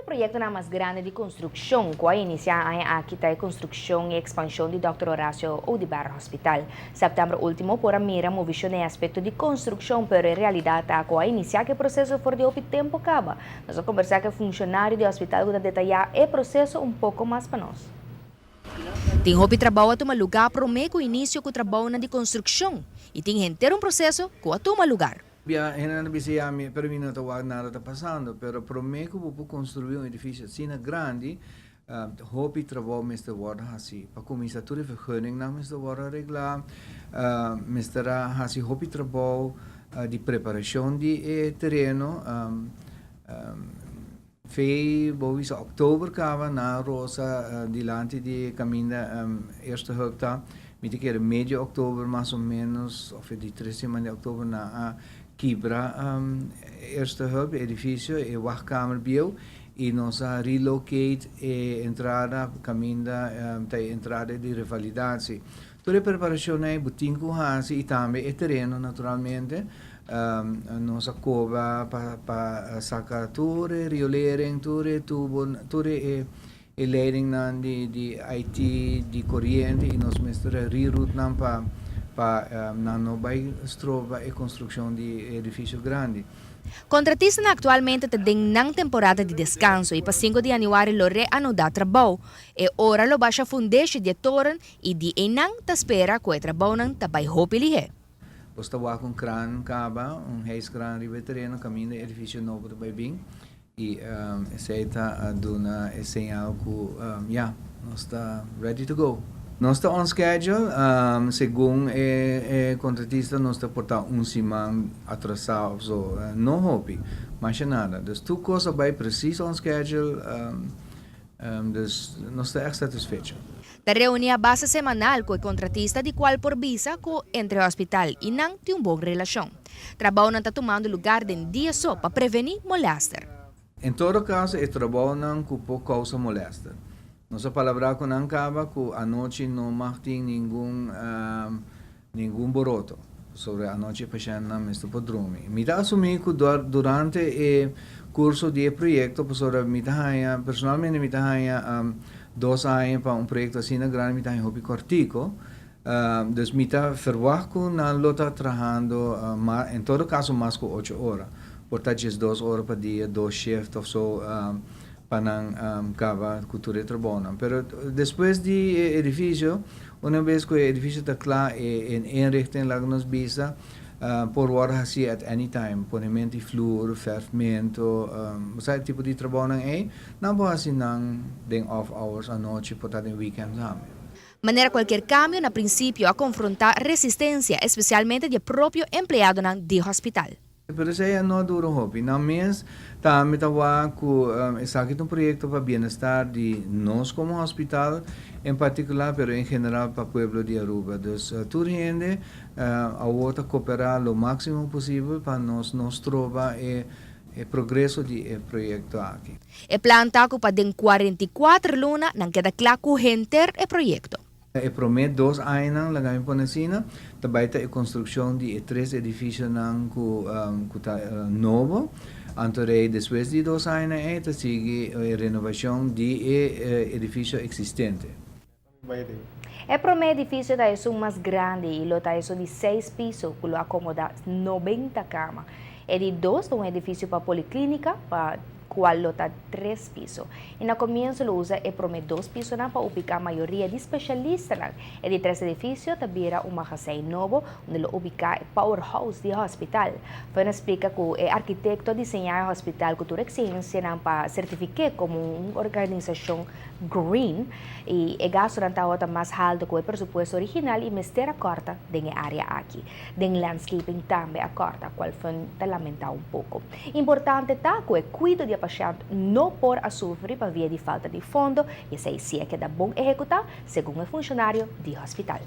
E proyectonan mas grandi di construccion cu a inicia aña aki ta e construccion y expansion di Dòkter Horacio Oduber Hospital. September ultimo por a mira movicion den aspecto di construccion, pero e realidad ta cu a inicia cu e proceso for di hopi tempo caba. Nos a conversa cu e funcionario di hospital cu ta detaya e proceso un poco mas pa nos. Tin hopi trabou a tuma lugar prome cu inicio cu trabounan di construccion y tin henter un proceso cu a tuma lugar. Bia hendenan ta bisa ya mi, pero mi no ta wak nada ta pasando. Pero prome ku bo por konstruí un edifisio asina grandi, hopi trabou mester wòrdu hasi. Pa kuminsá tur e vergunningnan mester wòrdu areglá, mester a hasi hopi trabou di preparashon di e tereno. Fe bo bisa oktober kaba na rosa dilanti di e kaminda Eerste Hulp ta. Mi ta kere medio oktober mas o menos of e di tres siman di oktober nan a kibra Eerste Hulp, e edifisio, e wachtkamer bieu y nos a relocate e entrada kaminda ta e entrada di revalidatie. Tur e preparacion ey bo tin cu haci y tambe e tereno naturalmente. Nos a coba pa saca tur e riolering, tur e tubo, tur e leidingnan di IT, di coriente y nos mester a reroute nan pa nan no bay stroba e construccion di e edificio grandi. Contratistanan actualmente ta den nan temporada di descanso y pa 5 di januari lo reanuda trabou. E ora lo basha fundeshi di e toren y di eynan ta spera cu e trabounan ta bay hopi lihe. Nos ta wak un kran kaba, un hijskraan riba e tereno kaminda e edifisio nobo ta bai bin i esei ta duna e señal ku ya, nos ta ready to go. Nos ta on schedule, segun e kontratista nos ta por ta un siman atrasá of so, no hopi, masha nada. Dus tur kos a bai presis on schedule, dus nos ta ègt satisfecho. Ta reuní a base semanal ku e kontratista di kual por bisa ku entre hospital i nan tin un bon relashon. Trabounan ta tumando lugar den dia so pa prevení molèster. En todo kaso e trabounan ku por kousa molèster. Nos a palabrá ku nan kaba ku anochi no mag tin ningun ningun boroto. Pasobra anochi e pashèntnan mester por drumi. Mi ta asumí ku durante e kurso di e proyekto, pasobra mi ta haña, personalmente mi ta haña 2 aña pa un proyekto asina grandi mi ta haña hopi kòrtiku. Dus mi ta verwagt ku nan lo ta trahando en todo kaso mas ku 8 ora. Por ta 12 ora pa dia, dos shift òf so, pa nan kaba ku tur e trabounan. Pero despues di e edifisio, un bes ku e edifisio ta kla e inrichting, laga nos bisa, por wòrdu hasi at any time. Ponementu di flur, verfmentu, sa e tipo di trabounan ei, nan por hasi nan den off hours anochi, por ta den weekend tambe. Manera cualkier cambio, na principio a confronta resistencia, especialmente di propio empleadonan di hospital. Pero esei no a dura hopi. Nan mes tambe ta wak ku esaki ta un proyekto pa bienestar di nos komo hospital en partikular, pero en general pa pueblo di Aruba. Dus tur hende awor ta kooperá lo máksimo posibel pa nos no stroba e progreso di e proyekto aki. E plan ta ku pa den 44 luna nan keda kla ku henter e proyekto. E promé 2 añanan, laga mi pone asina, tambe ta e konstrukshon di e tres edifisionan ku ta nobo. Anto rei despues di 2 aña ei ta sigui e renovashon di e edifisio eksistente. E promé edifisio ta esun mas grandi i lo ta esun di seis piso ku lo akomodá 90 kama. E di dos ta un edifisio pa poliklínika, pa kual lo ta tres piso. I na komienso lo usa e promé dos pisonan pa ubiká mayoria di spesialistanan. E di tres edifisio ta bira un magazijn nobo, unda lo ubiká e powerhouse di hospital. Fue splika ku e arkitekto a diseñá e hospital ku tur eksigensianan pa sertifiká komo un organisashon green i e gastonan tabata mas haltu ku e presupuesto original i mester a kòrta den e área aki. Den landscaping tambe a kòrta, kual Fun ta lamentá un poko. Importante ta ku e kuido di pashènt no por a sufri pa via di falta di fondo i esei si a keda bon ehekutá, segun e funshonario di hospital.